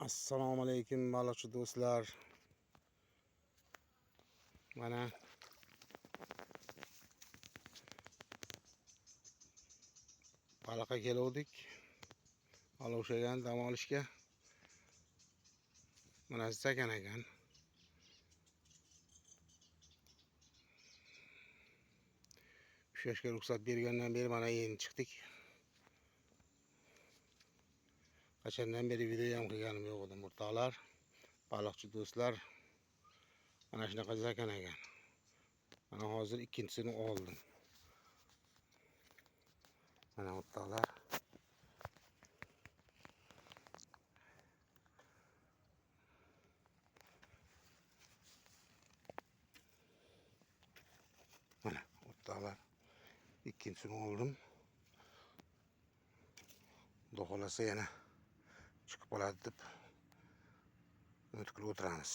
Assalomu alaykum baliqchi do'stlar. Mana baliqqa keluvdik. O'shagan dam olishga. Mana sakan ekan. Ushlashga ruxsat bergandan beri mana endi chiqdik. Qachondan beri video ham qilganim yo'q edi o'rtoqlar, baliqchi do'stlar. Mana shunaqa zakan ekan. Mana hozir ikkinchisini oldim. Mana o'rtoqlar. Mana o'rtoqlar, ikkinchisini oldim. Xudo xohlasa yana chiqib qoladi deb umid qilib o'tiramiz.